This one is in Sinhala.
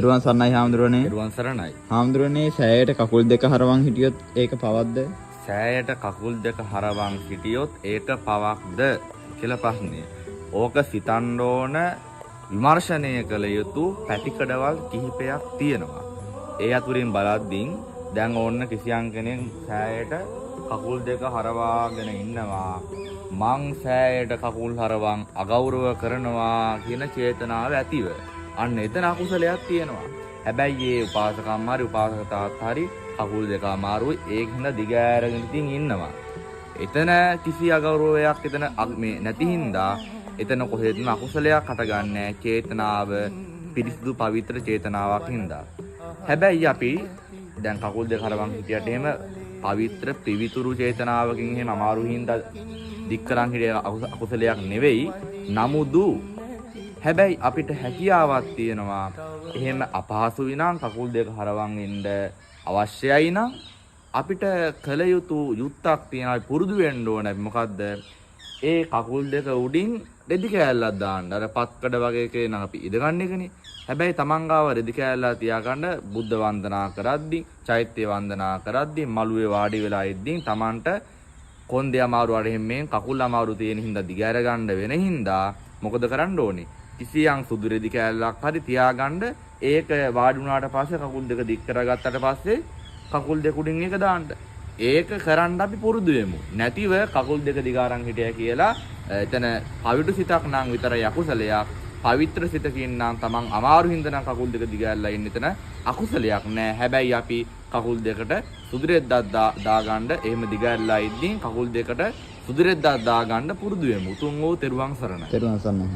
තෙරුවන් සරණයි හාමුදුරනේ. තෙරුවන් සරණයි. හාමුදුරනේ, සෑයට කකුල් දෙක හරවන් හිටියොත් ඒක පවක්ද? සෑයට කකුල් දෙක හරවන් හිටියොත් ඒක පවක්ද කියලා ප්‍රශ්නය. ඕක සිතන්න ඕන, විමර්ශනය කළ යුතු පැතිකඩවල් කිහිපයක් තියෙනවා. ඒ අතුරින් බලද්දී දැන් ඕන්න කිසියම් කෙනෙක් සෑයට කකුල් දෙක හරවාගෙන ඉන්නවා. මං සෑයට කකුල් හරවන් අගෞරව කරනවා කියන චේතනාව ඇතිව. අන්න එතන අකුසලයක් තියෙනවා. හැබැයි ඒ උපාසකම්ම හරි උපාසක තාත්තා හරි කකුල් දෙක අමාරුයි, ඒක හින්දා දිග ඈරගෙන ඉතින් ඉන්නවා. එතන කිසි අගෞරවයක් එතන මේ නැති හින්දා එතන කොහෙත්ම අකුසලයක් හටගන්නේ නැහැ. චේතනාව පිරිසිදු පවිත්‍ර චේතනාවක් හින්දා. හැබැයි අපි දැන් කකුල් දෙක හරවන් හිටියට එහෙම පවිත්‍ර පිවිතුරු චේතනාවකින් එහෙම අමාරු හින්දා දික් කරන් හිටිය අකුසලයක් නෙවෙයි. නමුදු හැබැයි අපිට හැකියාවක් තියෙනවා එහෙම අපහසුයි නම් කකුල් දෙක හරවන් ඉන්න අවශ්‍යයි නම් අපිට කළ යුතු යුත්තක් තියෙනවා, පුරුදු වෙන්න ඕන. මොකද්ද? ඒ කකුල් දෙක උඩින් රෙදි කෑල්ලක් දාන්න. අර පත්කඩ වගේ එකේ නම් අපි ඉඳ ගන්න එකනේ. හැබැයි තමන් ගාව රෙදි කෑල්ලක් තියාගන්න බුද්ධ වන්දනා කරද්දි, චෛත්‍ය වන්දනා කරද්දි, මළුවේ වාඩි වෙලා ඉද්දි තමන්ට කොන්දේ අමාරු අර එහෙම මෙන් කකුල් අමාරු තියෙන හින්දා දිග අර ගන්න වෙන හින්දා මොකද කරන්න ඕනේ? කිසියම් සුදු රෙදි කෑල්ලක් හරි තියාගන්න. ඒක වාඩි වුණාට පස්සේ කකුල් දෙක දික් කරගත්තට පස්සේ කකුල් දෙක උඩින් ඒක දාන්න. ඒක කරන්න අපි පුරුදු වෙමු. නැතිව කකුල් දෙක දිග අරන් හිටියා කියලා එතන පවිටු සිතක් නම් විතරයි අකුසලයක්. පවිත්‍ර සිතකින් නම් තමන් අමාරු හින්දා නම් කකුල් දෙක දිග ඇරලා ඉන්න එතන අකුසලයක් නෑ. හැබැයි අපි කකුල් දෙකට සුදු රෙද්දක් දාගන්න, එහෙම දිග ඇරලා ඉද්දී කකුල් දෙකට සුදු රෙද්දක් දාගන්න පුරුදු වෙමු. උතුම් වූ තෙරුවන් සරණයි. තෙරුවන් සරණයි.